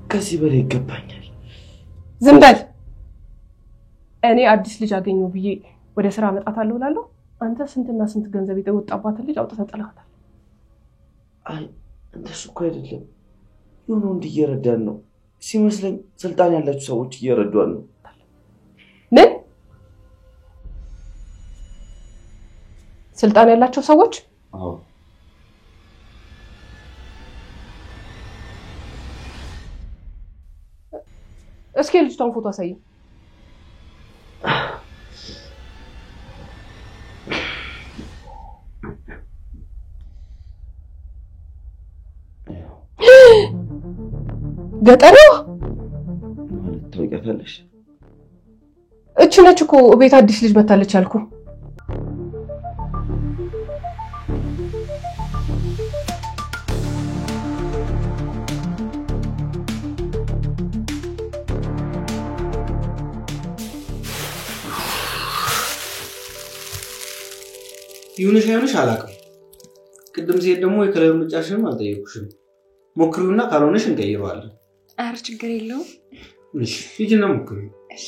ከዚህ በላይ ይገባኛል። ዝም በል። እኔ አዲስ ልጅ አገኘሁ ብዬ ወደ ስራ አመጣታለሁ እላለሁ። አንተ ስንትና ስንት ገንዘብ የተወጣባትን ልጅ አውጥተህ ጥለሃታል። አይ እንደሱ እኮ አይደለም። የሆነ ወንድ እየረዳን ነው ሲመስለኝ፣ ስልጣን ያላችሁ ሰዎች እየረዷን ነው። ምን ስልጣን ያላቸው ሰዎች? አዎ። እስኪ የልጅቷን ፎቶ አሳይኝ። ገጠሬዋ ማለት ታውቂያታለሽ? እቺ ነች እኮ ቤት አዲስ ልጅ መታለች ያልኩ። ይሁንሽ አይሁንሽ አላውቅም። ቅድም ሲሄድ ደግሞ የ color ምርጫሽንም አልጠየኩሽም። ሞክሪውና ካልሆነሽ እንቀይረዋለን። ኧረ ችግር የለውም። እሺ ሂጂና ሞክሪው። እሺ።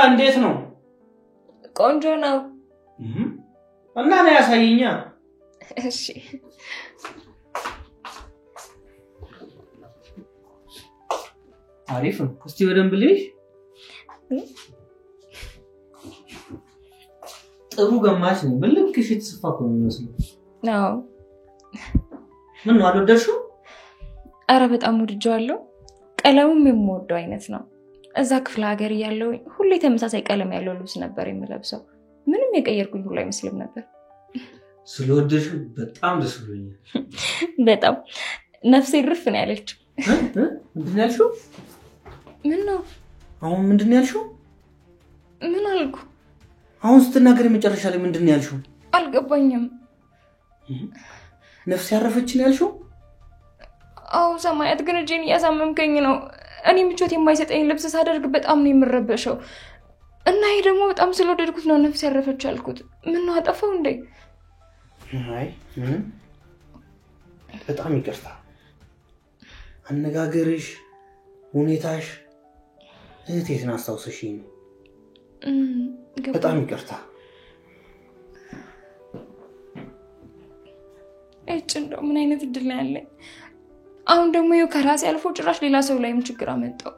እንዴት ነው? ቆንጆ ነው። እና ነው ያሳይኛ። እሺ። አሪፍ ነው። እስቲ በደንብ ልይሽ። ጥሩ ገማች ነኝ። በልክሽ የተሰፋ እኮ ነው የሚመስለው። አዎ። ምን ነው አልወደድሽው? ኧረ በጣም ወድጄዋለሁ። ቀለሙም የምወደው አይነት ነው። እዛ ክፍለ ሀገር እያለሁ ሁሌ ተመሳሳይ ቀለም ያለው ልብስ ነበር የምለብሰው። ምንም የቀየርኩኝ ሁሉ አይመስልም ነበር። ስለወደድሽው በጣም ደስ ብሎኛል። በጣም ነፍሴ ርፍ ነው ያለችው። ምንድን ነው ያልሽው? ምን ነው አሁን ምንድን ነው ያልሽው? ምን አልኩ? አሁን ስትናገር የመጨረሻ ላይ ምንድን ነው ያልሽው? አልገባኝም። ነፍሴ ያረፈች ነው ያልሽው? አዎ ሰማያት፣ ግን እጄን እያሳመምከኝ ነው። እኔ ምቾት የማይሰጠኝ ልብስ ሳደርግ በጣም ነው የምረበሸው። እና ይሄ ደግሞ በጣም ስለወደድኩት ነው ነፍስ ያረፈች ያልኩት። ምን ነው አጠፋው እንዴ? አይ ምንም፣ በጣም ይቅርታ። አነጋገርሽ፣ ሁኔታሽ እህቴን አስታውሰሽኝ ነው። በጣም ይቅርታ። እጭ እንደው ምን አይነት እድል ነው ያለኝ? አሁን ደግሞ ይኸው ከራሴ አልፎ ጭራሽ ሌላ ሰው ላይም ችግር አመጣው።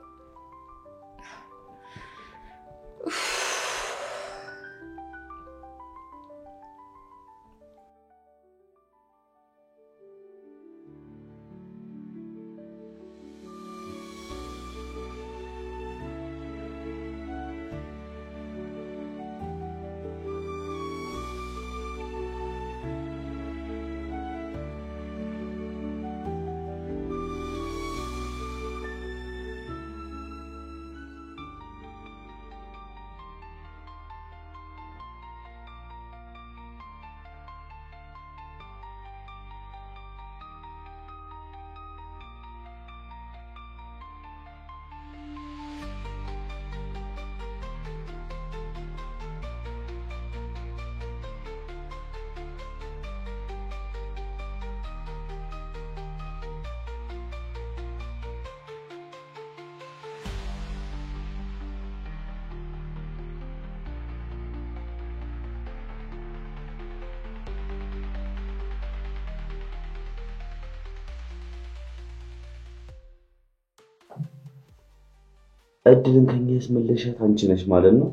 እድልን ከኛ ያስመለሻት አንቺ ነሽ ማለት ነው።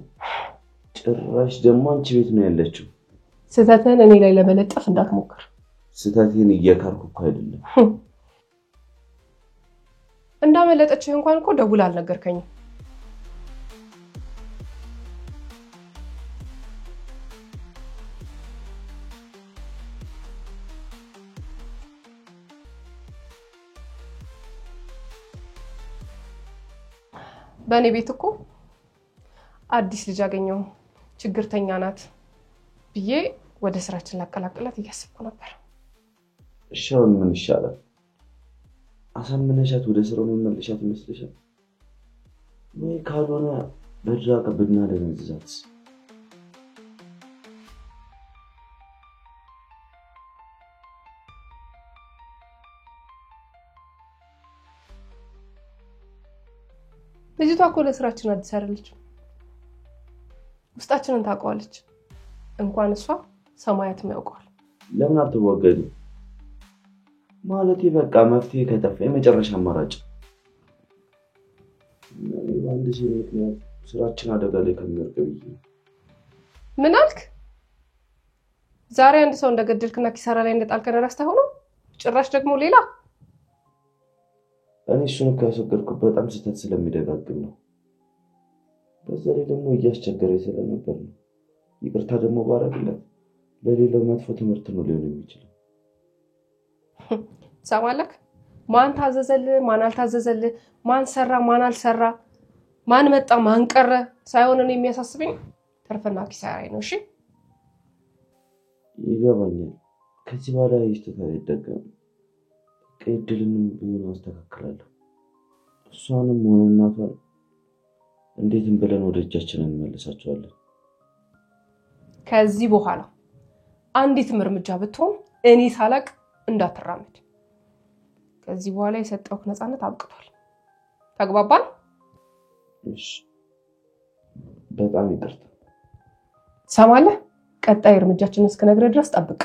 ጭራሽ ደግሞ አንቺ ቤት ነው ያለችው። ስህተትህን እኔ ላይ ለመለጠፍ እንዳትሞክር። ስህተቴን እየካርኩ እኮ አይደለም። እንዳመለጠችህ እንኳን እኮ ደውላ አልነገርከኝም። በእኔ ቤት እኮ አዲስ ልጅ አገኘሁ፣ ችግርተኛ ናት ብዬ ወደ ስራችን ላቀላቅላት እያሰብኩ ነበር። እሺ አሁን ምን ይሻላል? አሳምነሻት ወደ ስራው መመለሻት ይመስልሻል? ወይ ካልሆነ በድራቅ ብናደነዝዛት? ልጅቷ እኮ ለስራችን አዲስ አይደለችም። ውስጣችንን ታውቀዋለች። እንኳን እሷ ሰማያትም ያውቀዋል። ለምን አትወገዱ? ማለት በቃ መፍትሄ ከጠፋ የመጨረሻ አማራጭ እኔ በአንድ ሴት ምክንያት ስራችን አደጋ ላይ ከሚወድቅ ብዬ። ምን አልክ? ዛሬ አንድ ሰው እንደገደልክና ኪሳራ ላይ እንደጣልከን ረስተኸው ነው? ጭራሽ ደግሞ ሌላ። እኔ እሱን እኮ ያስወገድኩት በጣም ስህተት ስለሚደጋግም ነው። በዛ ላይ ደግሞ እያስቸገረኝ ስለነበር ነው። ይቅርታ ደግሞ ባረግለት ለሌላው መጥፎ ትምህርት ነው ሊሆን የሚችለው። ትሰማለህ? ማን ታዘዘልህ፣ ማን አልታዘዘልህ፣ ማን ሰራ፣ ማን አልሰራ፣ ማን መጣ፣ ማን ቀረ ሳይሆን እኔ የሚያሳስበኝ ትርፍና ኪሳራዬ ነው። እሺ ይገባኛል። ከዚህ በኋላ ይህ ስህተት አይደገምም። በቃ እድልንም ቢሆን አስተካክላለሁ። እሷንም ሆነ እናቷን እንዴትም ብለን ወደ እጃችን እንመልሳቸዋለን። ከዚህ በኋላ አንዲትም እርምጃ ብትሆን እኔ ሳላቅ እንዳትራመድ። ከዚህ በኋላ የሰጠሁህ ነፃነት አብቅቷል። ተግባባን? እሺ፣ በጣም ይቅርታ። ትሰማለህ? ቀጣይ እርምጃችንን እስክነግርህ ድረስ ጠብቅ።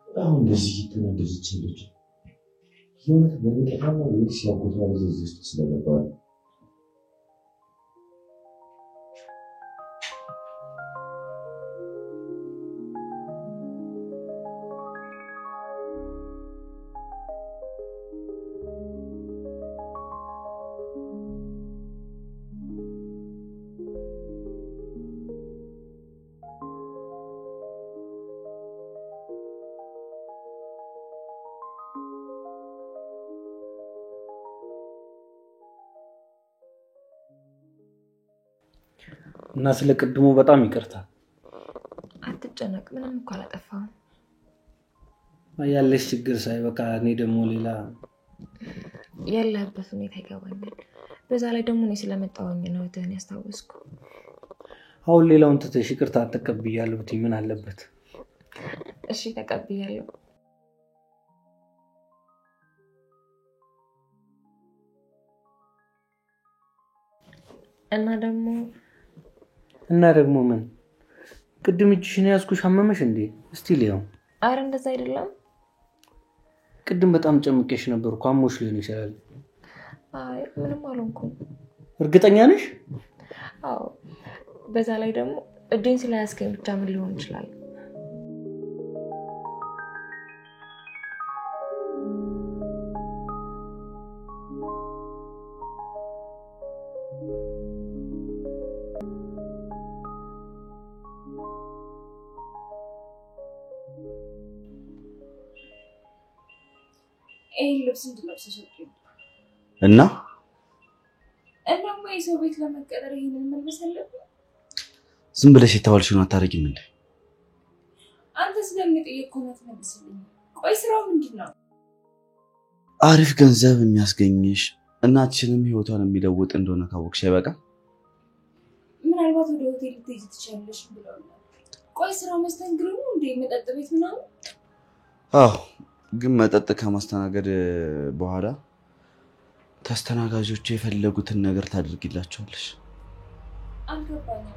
አሁን እንደዚህ እየተናደደች ያለችው የእውነት በንቀት ነው ወይስ ያጎቷ ልጅ እዚህ ውስጥ ስለገባ ነው? እና ስለ ቅድሙ በጣም ይቅርታ። አትጨነቅ፣ ምንም እኮ አላጠፋሁም። ያለሽ ችግር ሳይበቃ እኔ ደግሞ ሌላ ያለህበት ሁኔታ ይገባኛል። በዛ ላይ ደግሞ እኔ ስለመጣሁኝ ነው እህትህን ያስታወስኩ። አሁን ሌላውን ትተሽ ይቅርታ ተቀብያለሁ ብትይ ምን አለበት? እሺ ተቀብያለሁ። እና ደግሞ ምን? ቅድም እጅሽን ያዝኩሽ አመመሽ እንዴ? እስቲ ልየው። አረ እንደዛ አይደለም። ቅድም በጣም ጨምቄሽ ነበር እኮ አሞሽ ሊሆን ይችላል። አይ ምንም አልሆንኩም። እርግጠኛ ነሽ? አዎ። በዛ ላይ ደግሞ እጄን ስለያዝከኝ ብቻ ምን ሊሆን ይችላል? ይሄን ልብስ እንድለብስ ሰጡኝ። እና እናማ የሰው ቤት ለመቀጠር ይሄንን መልበስ አለብኝ? ዝም ብለሽ የተባልሽውን አታደርጊም እንዴ? አንተ ስለምን የጠየቅከውን አትመልስልኝም? ቆይ ስራው ምንድን ነው? አሪፍ ገንዘብ የሚያስገኝሽ እናትሽንም ህይወቷን የሚለውጥ እንደሆነ ካወቅሽ አይበቃም? ምናልባት ወደ ሆቴል ልትሄጂ ትችያለሽ ብለውኛል። ቆይ ስራው መስተንግዶ ነው እንዴ? መጠጥ ቤት ምናምን? አዎ፣ ግን መጠጥ ከማስተናገድ በኋላ ተስተናጋጆቹ የፈለጉትን ነገር ታደርጊላቸዋለሽ። አልገባኝም።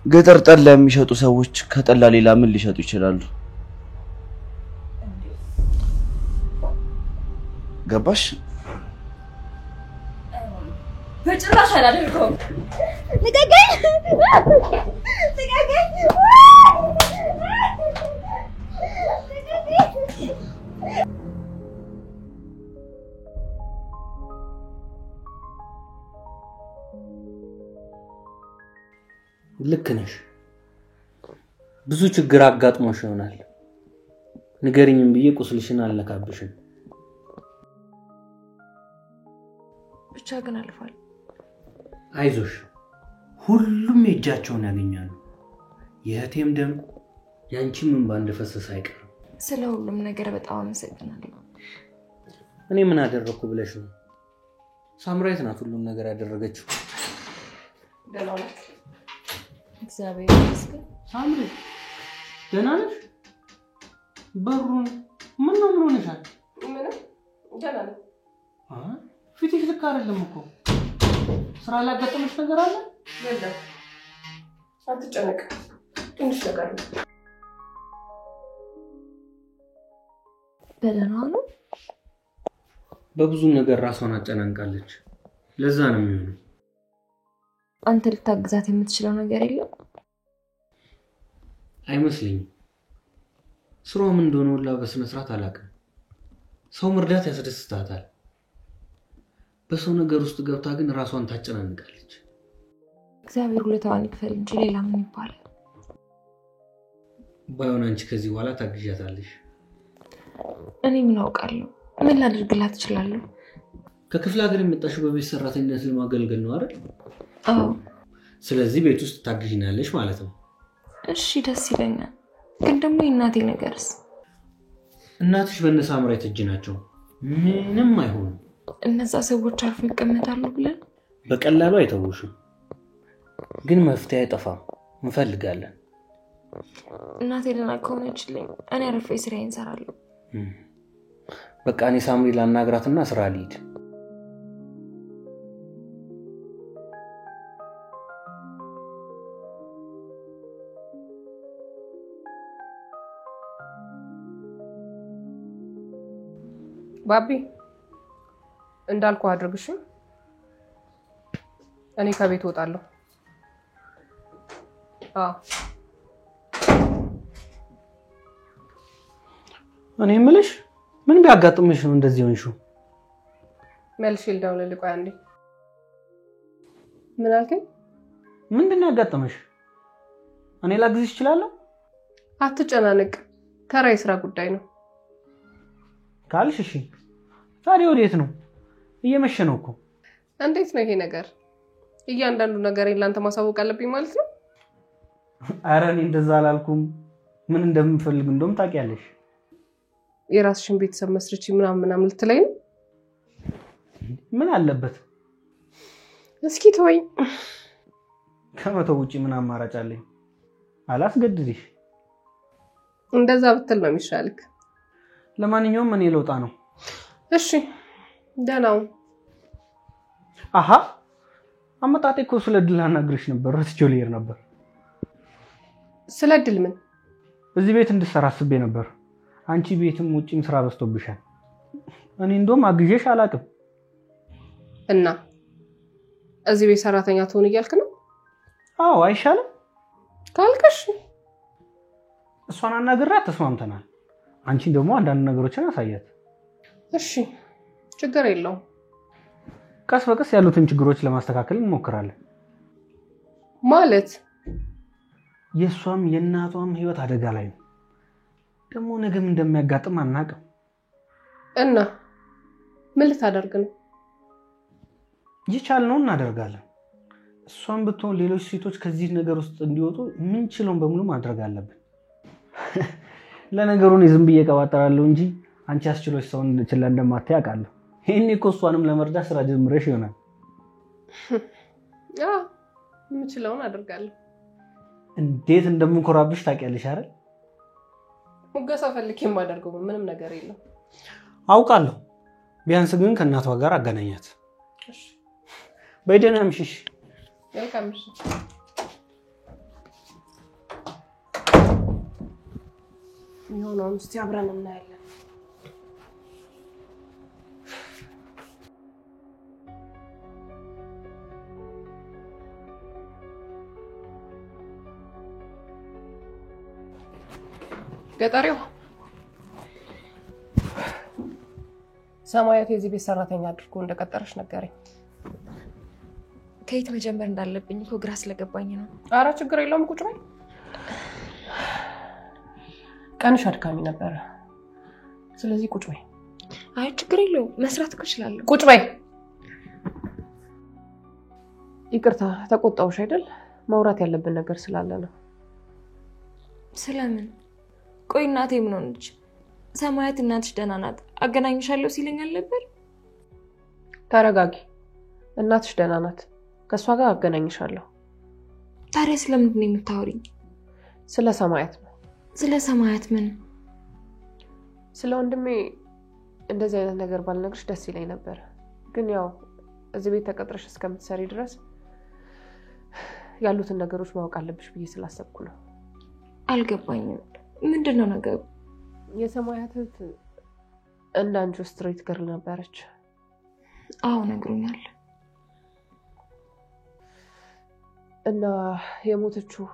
ገጠር ጠላ የሚሸጡ ሰዎች ከጠላ ሌላ ምን ሊሸጡ ይችላሉ? ገባሽ? በጭራሽ አላደርገውም። ልቀቀኝ! ልቀቀኝ! ልክ ነሽ። ብዙ ችግር አጋጥሞሽ ይሆናል። ንገሪኝም ብዬ ቁስልሽን አልነካብሽም። ብቻ ግን አልፏል። አይዞሽ፣ ሁሉም የእጃቸውን ያገኛሉ። የእህቴም ደም ያንቺም እንባ እንደፈሰሰ አይቀርም። ስለ ሁሉም ነገር በጣም አመሰግናለሁ። እኔ ምን አደረኩ ብለሽ ነው? ሳምራዊት ናት ሁሉም ነገር ያደረገችው። ደህና ናት፣ እግዚአብሔር ይመስገን። ሳምሪ ደህና ነሽ? በሩን ምን ነው ምን ሆነሻል? ምንም ደህና ነኝ። ፊትሽ ልክ አይደለም እኮ። ስራ ላይ ያጋጠመሽ ነገር አለ? የለም፣ አትጨነቅ፣ ትንሽ ነገር ነው። በደህና ነው። በብዙ ነገር ራሷን አጨናንቃለች። ለዛ ነው የሚሆነው። አንተ ልታግዛት የምትችለው ነገር የለም? አይመስለኝም። ስራዋ ምን እንደሆነ ሁላ በስነ ስርዓት አላውቅም። ሰው መርዳት ያስደስታታል። በሰው ነገር ውስጥ ገብታ ግን ራሷን ታጨናንቃለች። እግዚአብሔር ውለታዋን ይክፈል እንጂ ሌላ ምን ይባላል? ባይሆን አንቺ ከዚህ በኋላ ታግዣታለሽ። እኔ ምን አውቃለሁ? ምን ላደርግላት እችላለሁ? ከክፍለ ሀገር የመጣሽው በቤት ሰራተኝነት ለማገልገል ነው አይደል? አዎ። ስለዚህ ቤት ውስጥ ታግዥናለሽ ማለት ነው። እሺ፣ ደስ ይለኛል። ግን ደግሞ የእናቴ ነገርስ? እናትሽ በእነ ሳምራዊት እጅ ናቸው። ምንም አይሆኑም። እነዛ ሰዎች አርፎ ይቀመጣሉ ብለን በቀላሉ አይተውሽም። ግን መፍትሄ አይጠፋም፣ እንፈልጋለን። እናቴ ደህና ከሆነችልኝ እኔ አርፌ ስራዬን እሰራለሁ። በቃ እኔ ሳምሪ ላናግራትና ስራ ልሂድ። ባቢ እንዳልኩ አድርግሽ። እኔ ከቤት እወጣለሁ። አዎ። እኔ የምልሽ ምን ቢያጋጥምሽ ነው እንደዚህ ሆንሽው? መልሼ ልደውልልህ። ቆይ አንዴ። ምን አልከኝ? ምንድን ነው ያጋጠመሽ? እኔ ላግዝሽ እችላለሁ? አትጨናነቅ፣ ተራ የስራ ጉዳይ ነው ካልሽ እሺ። ታዲያ ወዴት ነው? እየመሸ ነው እኮ። እንዴት ነው ይሄ ነገር? እያንዳንዱ ነገር ላንተ ማሳወቅ አለብኝ ማለት ነው? ኧረ እኔ እንደዛ አላልኩም። ምን እንደምፈልግ እንደውም ታውቂያለሽ። የራስሽን ቤተሰብ መስርቺ ምናምን ምናምን ልትለኝ ነው? ምን አለበት? እስኪ ተወኝ። ከመተው ውጪ ምን አማራጭ አለኝ? አላስገድድሽ። እንደዛ ብትል ነው የሚሻልክ። ለማንኛውም እኔ ልወጣ ነው። እሺ፣ ደህና ሁን። አሃ፣ አመጣጤ እኮ ስለ ድል አናግርሽ ነበር። ረስቼው ልሄድ ነበር። ስለ ድል ምን? እዚህ ቤት እንድትሰራ አስቤ ነበር። አንቺ ቤትም ውጪም ስራ በዝቶብሻል። እኔ እንደውም አግዤሽ አላውቅም። እና እዚህ ቤት ሰራተኛ ትሆን እያልክ ነው? አዎ፣ አይሻልም? ካልከሽ እሷን አናግራት ተስማምተናል። አንቺን ደግሞ አንዳንድ ነገሮችን አሳያት። እሺ፣ ችግር የለውም። ቀስ በቀስ ያሉትን ችግሮች ለማስተካከል እንሞክራለን። ማለት የእሷም የእናቷም ህይወት አደጋ ላይ ነው። ደግሞ ነገም እንደሚያጋጥም አናውቅም። እና ምን ልታደርግ ነው? የቻልነውን እናደርጋለን። እሷም ብትሆን ሌሎች ሴቶች ከዚህ ነገር ውስጥ እንዲወጡ ምንችለውን በሙሉ ማድረግ አለብን። ለነገሩ እኔ ዝም ብዬ እቀባጥራለሁ እንጂ አንቺ አስችሎሽ ሰውን ችላ እንደማታይ አውቃለሁ። ይሄኔ እኮ እሷንም ለመርዳት ስራ ጀምረሽ ይሆናል። አዎ፣ የምችለውን አደርጋለሁ። እንዴት እንደምንኮራብሽ ታውቂያለሽ አይደል? ሙገሳ ፈልጌ የማደርገው ምንም ነገር የለም። አውቃለሁ። ቢያንስ ግን ከእናቷ ጋር አገናኛት። እሺ፣ በይ ደህና እምሽሽ። መልካም ምሽት። የሚሆነውን እስኪ አብረን እናያለን። ገጠሬው ሰማያት የዚህ ቤት ሰራተኛ አድርጎ እንደቀጠረሽ ነገረኝ። ከየት መጀመር እንዳለብኝ እኮ ግራ ስለገባኝ ነው። ኧረ ችግር የለውም፣ ቁጭ በይ። ቀንሽ አድካሚ ነበረ፣ ስለዚህ ቁጭ በይ። አይ ችግር የለውም፣ መስራት እኮ እችላለሁ። ቁጭ በይ። ይቅርታ ተቆጣሁሽ አይደል? ማውራት ያለብን ነገር ስላለ ነው። ስለምን? ቆይ እናቴ ምን ሆነች? ሰማያት እናትሽ ደህና ናት አገናኝሻለሁ ሲለኝ አልነበር? ተረጋጊ። እናትሽ ደህና ናት። ከእሷ ጋር አገናኝሻለሁ። ታዲያ ስለምንድን ነው የምታወሪኝ? ስለ ሰማያት ነው። ስለ ሰማያት ምን? ስለ ወንድሜ እንደዚህ አይነት ነገር ባልነግርሽ ደስ ይለኝ ነበር፣ ግን ያው እዚህ ቤት ተቀጥረሽ እስከምትሰሪ ድረስ ያሉትን ነገሮች ማወቅ አለብሽ ብዬ ስላሰብኩ ነው። አልገባኝም። ምንድን ነው ነገሩ? የሰማያት እህት እንዳንቺ street girl ነበረች። አዎ ነግሮኛል። እና የሞተችው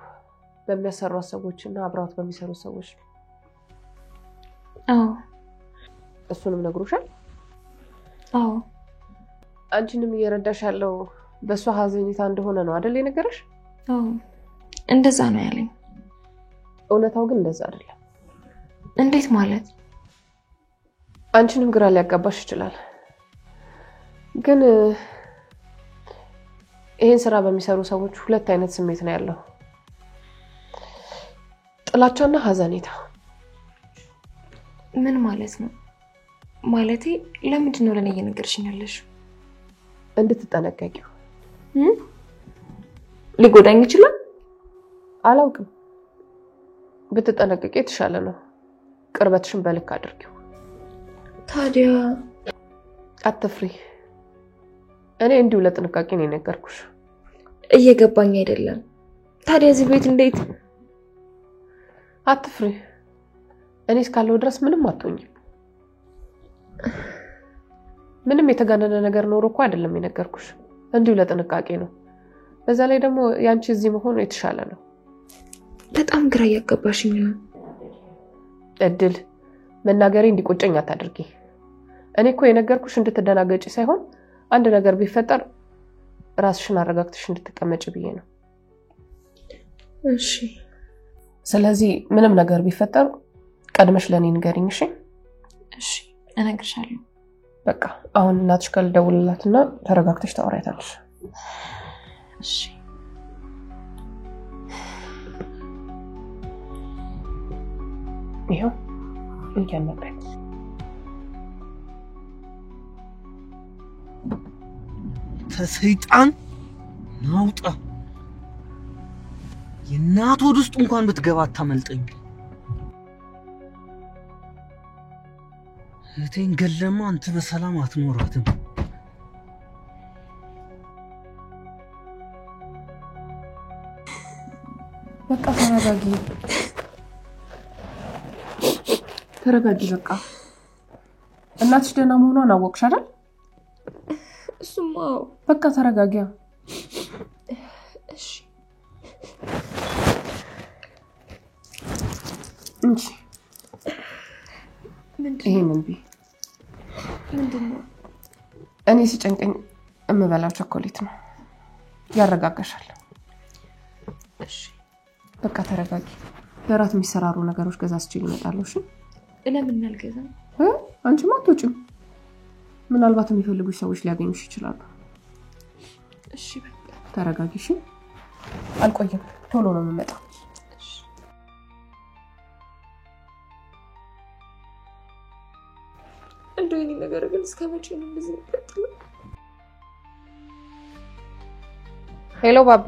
በሚያሰሯት ሰዎች እና አብረዋት በሚሰሩ ሰዎች ነው። አዎ። እሱንም ነግሮሻል? አዎ። አንቺንም እየረዳሽ ያለው በእሷ ሀዘኔታ እንደሆነ ነው አይደል የነገረሽ? አዎ እንደዛ ነው ያለኝ። እውነታው ግን እንደዛ አይደለም። እንዴት ማለት? አንቺንም ግራ ሊያጋባሽ ይችላል። ግን ይሄን ስራ በሚሰሩ ሰዎች ሁለት አይነት ስሜት ነው ያለው፣ ጥላቻና ሀዘኔታ። ምን ማለት ነው? ማለቴ ለምንድን ነው ለኔ እየነገርሽኝ ያለሽው? እንድትጠነቀቂው። ሊጎዳኝ ይችላል? አላውቅም። ብትጠነቀቂ የተሻለ ነው። ቅርበትሽን በልክ አድርጊው። ታዲያ አትፍሪ። እኔ እንዲሁ ለጥንቃቄ ነው የነገርኩሽ። እየገባኝ አይደለም። ታዲያ እዚህ ቤት እንዴት? አትፍሪ። እኔ እስካለሁ ድረስ ምንም አትሆኝም። ምንም የተጋነነ ነገር ኖሮ እኮ አይደለም የነገርኩሽ፣ እንዲሁ ለጥንቃቄ ነው። በዛ ላይ ደግሞ ያንቺ እዚህ መሆኑ የተሻለ ነው። በጣም ግራ እያጋባሽኝ ነው። እድል መናገሬ እንዲቆጨኝ አታድርጊ። እኔ እኮ የነገርኩሽ እንድትደናገጪ ሳይሆን አንድ ነገር ቢፈጠር ራስሽን አረጋግተሽ እንድትቀመጪ ብዬ ነው። እሺ። ስለዚህ ምንም ነገር ቢፈጠር ቀድመሽ ለእኔ ንገሪኝ። እሺ? እሺ፣ እነግርሻለሁ። በቃ አሁን እናትሽ ጋር ልደውልላትና ተረጋግተሽ ታወሪያታለሽ። እሺ። ይኸው እንኪያናግሪያት። ተሰይጣን ናውጣ። የእናት ሆድ ውስጥ እንኳን ብትገባ አታመልጠኝ። እህቴን ገለማ አንተ በሰላም አትኖራትም። በቃ ተረጋጊ፣ ተረጋጊ። በቃ እናትሽ ደህና መሆኗን አወቅሽ አይደል? እሱማ በቃ ተረጋጊያ። እሺ። እንጂ ይሄንን ቢ ምንድን ነው? እኔ ሲጨንቀኝ የምበላው ቸኮሌት ነው። ያረጋጋሻል። እሺ በቃ ተረጋጊ። ለራት የሚሰራሩ ነገሮች ገዛዝቼ እመጣለሁ። እሺ? ለምን አልገዛም? አንቺማ አትወጪም። ምናልባት የሚፈልጉሽ ሰዎች ሊያገኙሽ ይችላሉ። እሺ በቃ ተረጋጊ። እሺ? አልቆይም፣ ቶሎ ነው የምመጣው። እንደው የእኔ ነገር ግን እስከ መቼ ነው እንደዚህ የሚቀጥለው? Hello ባቢ፣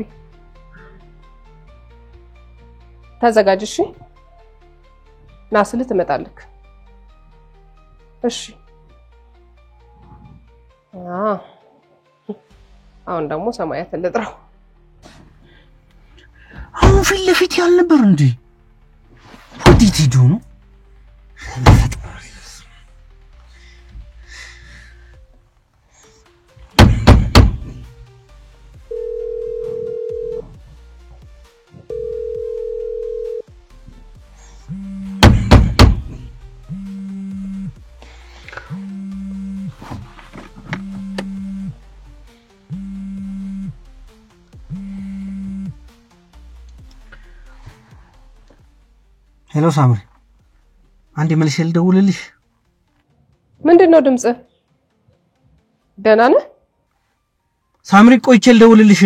ተዘጋጅ። እሺ? ና ስልህ ትመጣለህ። እሺ። አሁን ደግሞ ሰማያትን ልጥራው። አሁን ፊት ለፊት ያልነበር እንዴ? ወዴት ሄዶ ነው? Hello ሳምሪ፣ አንዴ መልሼ ልደውልልሽ። ምንድን ነው ድምፅህ? ደህና ነህ? ሳምሪ ቆይቼ ልደውልልሽ።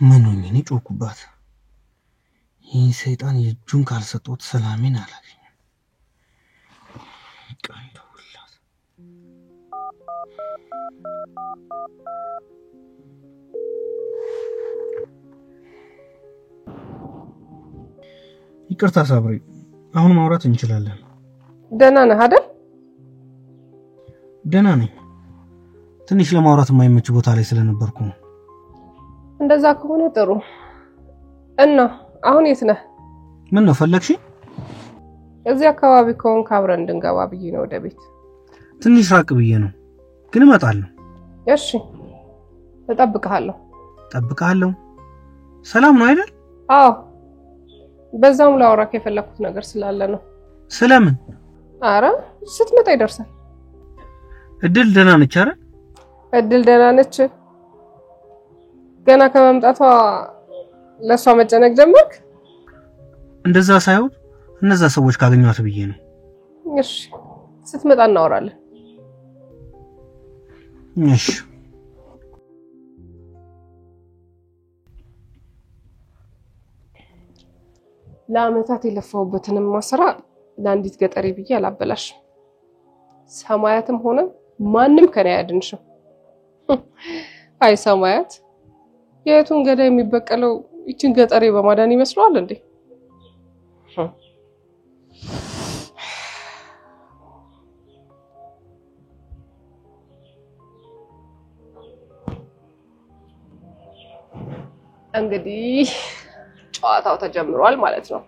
ምን ሆኜ ነው ጮኩባት? ይህን ሰይጣን የእጁን ካልሰጠሁት ሰላሜን አላገኝም። ቆይ ደውልላት። ይቅርታ ሳብሪ፣ አሁን ማውራት እንችላለን። ደህና ነህ አይደል? ደህና ነኝ። ትንሽ ለማውራት የማይመች ቦታ ላይ ስለነበርኩ ነው። እንደዛ ከሆነ ጥሩ። እና አሁን የት ነህ? ምን ነው ፈለግሽ? እዚህ አካባቢ ከሆንክ አብረን እንድንገባ ብዬ ነው ወደ ቤት። ትንሽ ራቅ ብዬ ነው፣ ግን እመጣለሁ። እሺ፣ እጠብቅሃለሁ። እጠብቅሃለሁ። ሰላም ነው አይደል? አዎ፣ በዛም ላወራክ የፈለኩት ነገር ስላለ ነው። ስለምን? አረ ስትመጣ ይደርሳል። እድል ደህና ነች አይደል? እድል ደህና ነች። ገና ከመምጣቷ ለሷ መጨነቅ ጀመርክ? እንደዛ ሳይሆን እነዛ ሰዎች ካገኟት ብዬ ነው። እሺ፣ ስትመጣ እናወራለን። እሺ። ለአመታት የለፋሁበትንም ስራ ለአንዲት ገጠሬ ብዬ አላበላሽም። ሰማያትም ሆነ ማንም ከኔ አያድንሽም። አይ ሰማያት፣ የእህቱን ገዳይ የሚበቀለው ይችን ገጠሬ በማዳን ይመስለዋል እንዴ? እንግዲህ ጨዋታው ተጀምሯል ማለት ነው።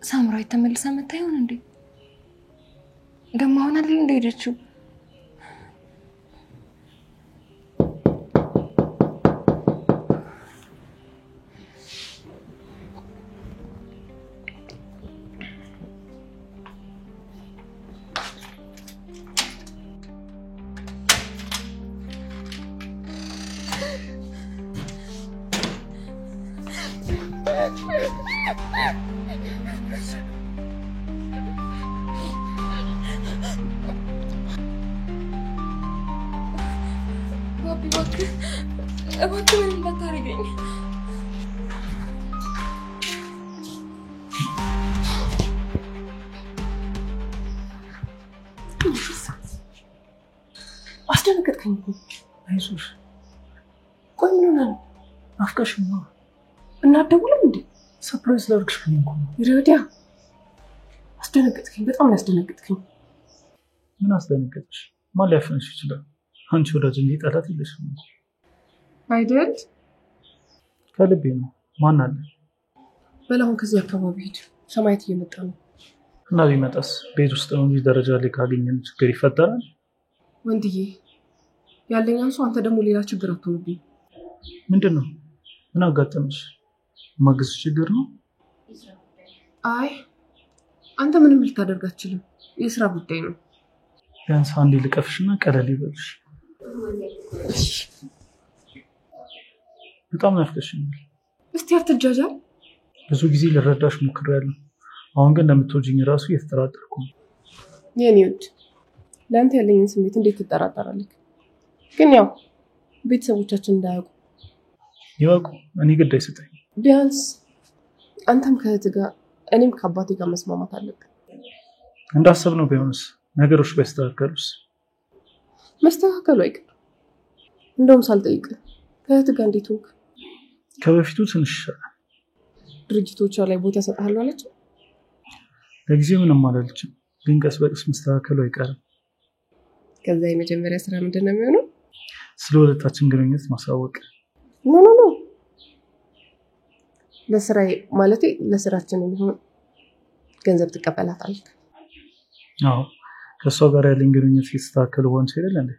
ሳምራዊት ተመልሳ መታ ይሆን እንዴ? ደግሞ አሁን አይደል እንደ ሄደችው? እባክህ ምንም እንዳታደርገኝ። አስደነገጥከኝ እኮ። አይዞሽ። ቆይ ምን ሆነህ ነው? ናፍቀሽኝ ነው። እና አትደውልም እንዴ? surprise ላድርግሽ ብዬ እኮ ነው። ረዲያ፣ አስደነገጥከኝ። በጣም ነው ያስደነገጥከኝ። ምን አስደነገጥሽ? ማን ሊያፍንሽ ይችላል? አንቺ ወዳጅ እንጂ ጠላት የለሽም እኮ። አይደል? ከልቤ ነው። ማን አለ? በል አሁን ከዚህ አካባቢ ሂድ። ሰማያት እየመጣ ነው። እና ቢመጣስ? ቤት ውስጥ ነው እንጂ ደረጃ ላይ ካገኘን ችግር ይፈጠራል። ወንድዬ ያለኝ አንሶ አንተ ደግሞ ሌላ ችግር አትሆንብኝ። ምንድን ነው? ምን አጋጠመሽ? ማግዝ ችግር ነው? አይ አንተ ምንም ልታደርግ አትችልም። የስራ ጉዳይ ነው። ቢያንስ አንዴ ልቀፍሽና ቀለል ይበልሽ። በጣም ናፍቀሽኛል። እስቲ አትጃጃል። ብዙ ጊዜ ልረዳሽ ሞክሬያለሁ። አሁን ግን እንደምትወጂኝ ራሱ እየተጠራጠርኩ ነው። የኔ ውድ፣ ለአንተ ያለኝን ስሜት እንዴት ትጠራጠራለህ? ግን ያው ቤተሰቦቻችን እንዳያውቁ። ይወቁ፣ እኔ ግድ አይሰጠኝም። ቢያንስ አንተም ከእህትህ ጋር እኔም ከአባቴ ጋር መስማማት አለብን። እንዳሰብነው ቢሆንስ? ነገሮች ባይስተካከሉስ? መስተካከሉ አይቀርም። እንደውም ሳልጠይቅህ ከእህትህ ጋር እንዴት ሆንክ? ከበፊቱ ትንሽ ይሻላል። ድርጅቶቿ ላይ ቦታ እሰጥሃለሁ አለች? ለጊዜው ምንም አላለችም፣ ግን ቀስ በቀስ መስተካከሉ አይቀርም። ከዛ የመጀመሪያ ስራ ምንድን ነው የሚሆነው? ስለ ሁለታችን ግንኙነት ማሳወቅ። No no no፣ ለስራዬ ማለቴ ለስራችን የሚሆን ገንዘብ ትቀበላታለህ? አዎ፣ ከእሷ ጋር ያለኝ ግንኙነት ሲስተካከል ሆን አይደል እንዴ?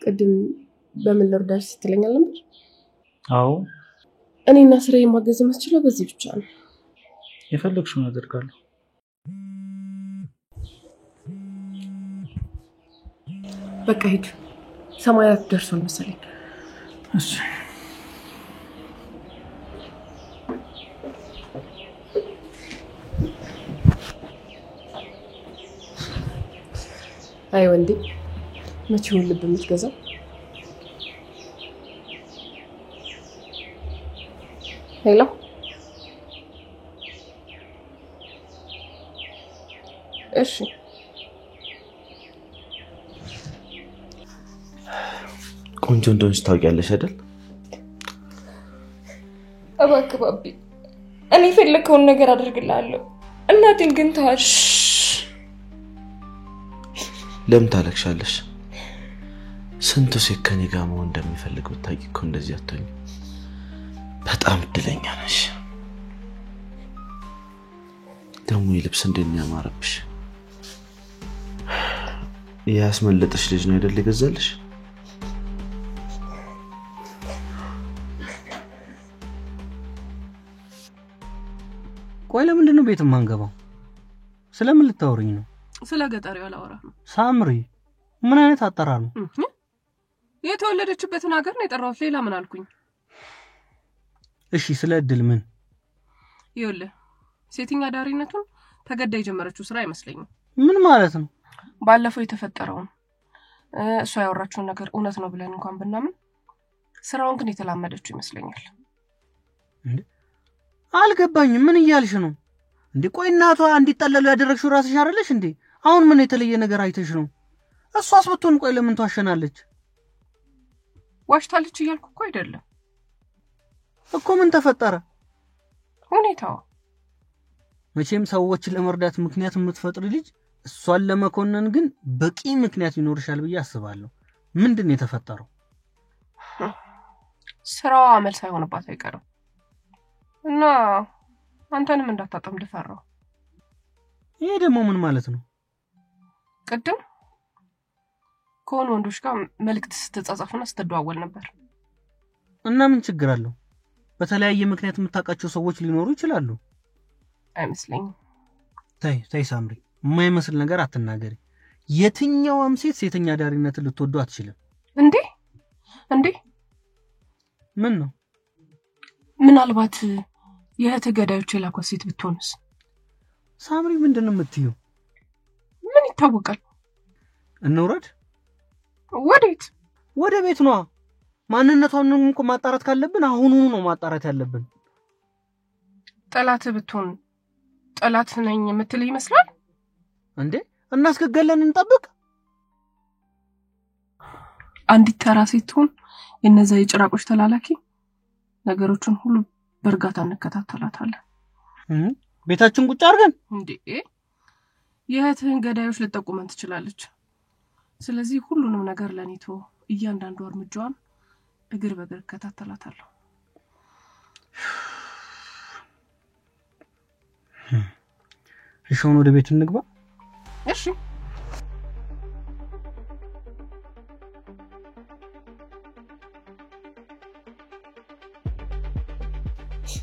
ቅድም በምን ልርዳሽ ስትለኝ አልነበር? አዎ፣ እኔና ስራዬ ማገዝ የምትችለው በዚህ ብቻ ነው። የፈለግሽውን አደርጋለሁ። በቃ ሂድ። ሰማያት ደርሷል መሰለኝ። እሺ። አይ ወንዴ፣ መቼውን ልብ የምትገዛው? Hello፣ እሺ። ቆንጆ እንደሆንሽ ታውቂያለሽ አይደል? እባክህ ባቢ፣ እኔ የፈለግከውን ነገር አደርግልሃለሁ። እናቴን ግን ተዋት። ለምን ታለቅሻለሽ? ስንቱ ሴት ከኔ ጋር መሆን እንደሚፈልግ ብታውቂ እኮ እንደዚህ አትሆኝም። በጣም እድለኛ ነሽ። ደግሞ የልብስ እንዴት ነው ያማረብሽ! ያስመለጠሽ ልጅ ነው አይደል የገዛልሽ? ቆይ ለምንድን ነው ቤት የማንገባው? ስለምን ልታወሪኝ ነው? ስለ ገጠሪው አላወራም። ሳምሪ፣ ምን አይነት አጠራር ነው? የተወለደችበትን ሀገር ነው የጠራሁት። ሌላ ምን አልኩኝ? እሺ፣ ስለ እድል ምን? ይኸውልህ፣ ሴተኛ አዳሪነቱን ተገዳ የጀመረችው ስራ አይመስለኝም። ምን ማለት ነው? ባለፈው የተፈጠረውን እሷ ያወራችውን ነገር እውነት ነው ብለን እንኳን ብናምን ስራውን ግን የተላመደችው ይመስለኛል። እንዴ አልገባኝም። ምን እያልሽ ነው እንዴ? ቆይ እናቷ እንዲጠለሉ ያደረግሽው ራስሽ አይደለሽ እንዴ? አሁን ምን የተለየ ነገር አይተሽ ነው? እሷስ ብትሆን ቆይ ለምን ትዋሸናለች? ዋሽታለች እያልኩ እኮ አይደለም እኮ። ምን ተፈጠረ? ሁኔታው። መቼም ሰዎችን ለመርዳት ምክንያት የምትፈጥሪ ልጅ እሷን ለመኮነን ግን በቂ ምክንያት ይኖርሻል ብዬ አስባለሁ። ምንድን ነው የተፈጠረው? ስራዋ አመል ሳይሆንባት አይቀርም እና አንተንም እንዳታጠምድ ፈራሁ። ይሄ ደግሞ ምን ማለት ነው? ቅድም ከሆኑ ወንዶች ጋር መልእክት ስትጻጻፍና ስትደዋወል ነበር። እና ምን ችግር አለው? በተለያየ ምክንያት የምታውቃቸው ሰዎች ሊኖሩ ይችላሉ። አይመስለኝም። ተይ ተይ ሳምሪ፣ የማይመስል ነገር አትናገሪ። የትኛዋም ሴት ሴተኛ አዳሪነትን ልትወዱ አትችልም። እንዴ እንዴ፣ ምን ነው? ምናልባት የእህትህ ገዳዮች የላኳት ሴት ብትሆንስ? ሳምሪ፣ ምንድን ነው የምትይው? ምን ይታወቃል? እንውረድ። ወዴት? ወደ ቤት ነዋ። ማንነቷን እኮ ማጣራት ካለብን አሁኑኑ ነው ማጣራት ያለብን። ጠላት ብትሆን ጠላት ነኝ የምትል ይመስላል እንዴ? እናስገገለን እንጠብቅ። አንዲት ተራ ሴት ትሆን የነዛ የጭራቆች ተላላኪ። ነገሮችን ሁሉ በእርጋታ እንከታተላታለን። ቤታችን ቁጭ አድርገን እንዴ? የእህትህን ገዳዮች ልጠቁመን ትችላለች። ስለዚህ ሁሉንም ነገር ለኔ ተወው። እያንዳንዱ እርምጃዋን እግር በእግር እከታተላታለሁ። እሺ፣ አሁን ወደ ቤት እንግባ። እሺ።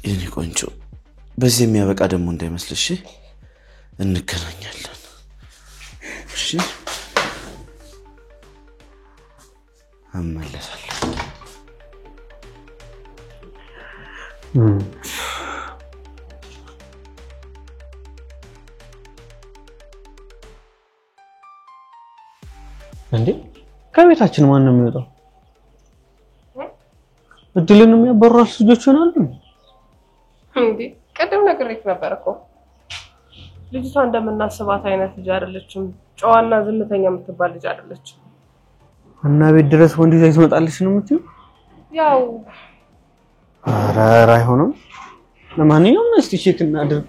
የኔ ቆንጆ፣ በዚህ የሚያበቃ ደግሞ እንዳይመስልሽ። እንገናኛለን። እሺ፣ እመለሳለሁ። እንዴ ከቤታችን ማን ነው የሚወጣው? እድልን የሚያበሯት ልጆች ይሆናሉ እንዴ? ቅድም ነግሬህ ነበር እኮ ልጅቷ እንደምናስባት አይነት ልጅ አይደለችም። ጨዋና ዝምተኛ የምትባል ልጅ አይደለችም። እና ቤት ድረስ ወንድ ይዛ ትመጣለች ነው የምትይው? ያው ኧረ አይሆንም። ለማንኛውም እስቲ check እናድርግ።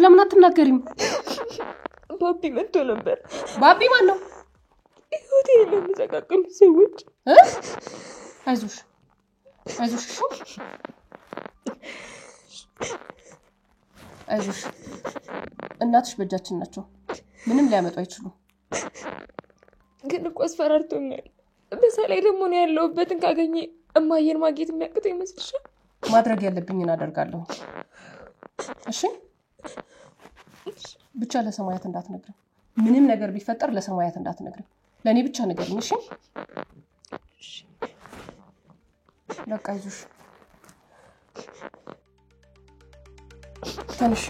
ለምን አትናገሪም? ባቢ መጥቶ ነበር። ባቢ ማን ነው? ህይወቴን ለሚዘቃቅሉ ሰዎች። አይዞሽ አይዞሽ፣ እሺ አይዞሽ። እናትሽ በእጃችን ናቸው። ምንም ሊያመጡ አይችሉም። ግን እኮ አስፈራርቶኛል። በዛ ላይ ደግሞ ነው ያለሁበትን ካገኘ እማዬን ማግኘት የሚያቅተው ይመስልሻል? ማድረግ ያለብኝን አደርጋለሁ። እሺ ብቻ ለሰማያት እንዳትነግሪው። ምንም ነገር ቢፈጠር ለሰማያት እንዳትነግሪው። ለእኔ ብቻ ንገሪኝ። እሺ በቃ አይዞሽ። ተነሽ።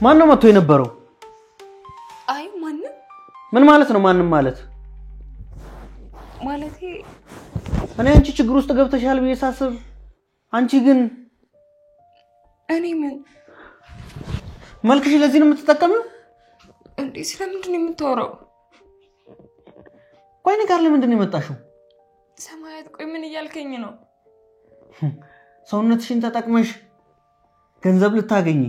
ማን ነው መጥቶ የነበረው? አይ ማንም። ምን ማለት ነው ማንም ማለት? ማለቴ እኔ አንቺ ችግር ውስጥ ገብተሻል ብዬ ሳስብ አንቺ ግን እኔ ምን መልክሽ ለዚህ ነው የምትጠቀሚው እንዴ? ስለምንድን ነው የምታወራው? ቆይ እኔ ጋር ለምንድን ነው የመጣሽው? ሰማያት፣ ቆይ ምን እያልከኝ ነው? ሰውነትሽን ተጠቅመሽ ገንዘብ ልታገኚ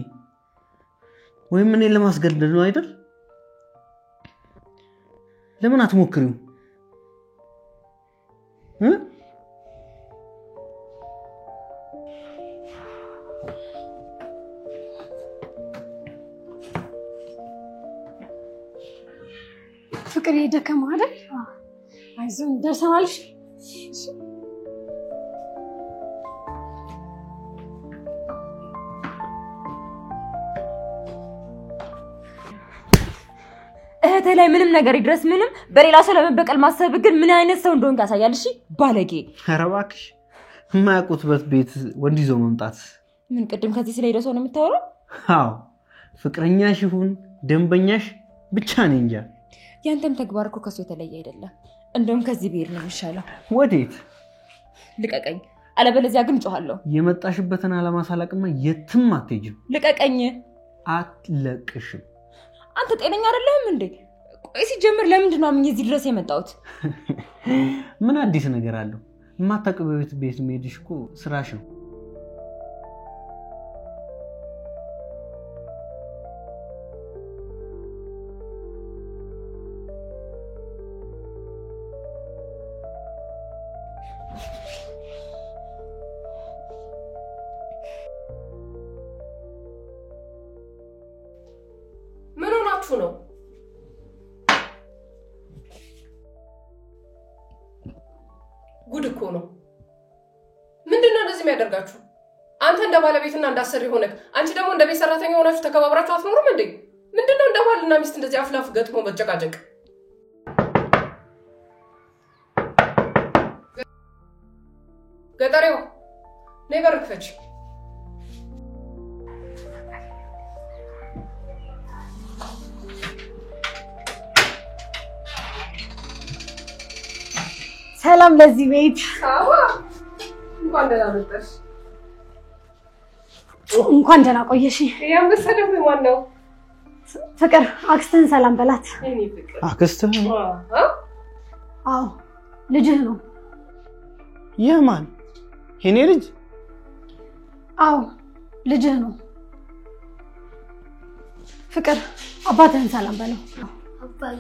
ወይም እኔን ለማስገደድ ነው አይደል? ለምን አትሞክሪው? ፍቅር የደከመው አይደል? አይዞን ደርሰናል። እሺ እህትህ ላይ ምንም ነገር ይድረስ ምንም በሌላ ሰው ለመበቀል ማሰብ ግን ምን አይነት ሰው እንደሆንክ ያሳያል። እሺ ባለጌ። ኧረ እባክሽ የማያውቁትበት ቤት ወንድ ይዞ መምጣት ምን? ቅድም ከዚህ ስለሄደ ሰው ነው የምታወራው? አዎ ፍቅረኛሽ ይሁን ደንበኛሽ ብቻ ነኝ እንጃ። ያንተም ተግባር እኮ ከሱ የተለየ አይደለም። እንደውም ከዚህ ብሄድ ነው የሚሻለው። ወዴት? ልቀቀኝ፣ አለበለዚያ ግን እጮሃለሁ። የመጣሽበትን ዓላማ ሳላቅማ የትም አትሄጂም። ልቀቀኝ። አትለቅሽም። አንተ ጤነኛ አይደለህም እንዴ? ቆይ ሲጀምር ለምንድን ነው አምኜ እዚህ ድረስ የመጣሁት? ምን አዲስ ነገር አለው? የማታውቂው ቤት መሄድሽ እኮ ስራሽ ነው። ምን ሆናችሁ ነው? ጉድ እኮ ነው። ምንድነው እንደዚህ የሚያደርጋችሁ? አንተ እንደ ባለቤትና እንዳሰሪ ሆነክ፣ አንቺ ደግሞ እንደ ቤት ሰራተኛ ሆናችሁ ተከባብራችሁ አትኖሩም እንዴ? ምንድነው እንደ ባልና ሚስት እንደዚህ አፍላፍ ገጥሞ መጨቃጨቅ? ገጠሬው ነይ በር ክፈች። ሰላም ለዚህ ቤት። አዋ እንኳን ደህና መጣሽ። እንኳን ደህና ቆየሽ። የአንበሳ ደግሞ ማን ነው? ፍቅር አክስትህን ሰላም በላት። የኔ ፍቅር አክስትህ? አዎ ልጅህ ነው። የማን? የኔ ልጅ? አዎ ልጅህ ነው። ፍቅር አባትህን ሰላም በለው። አባዬ።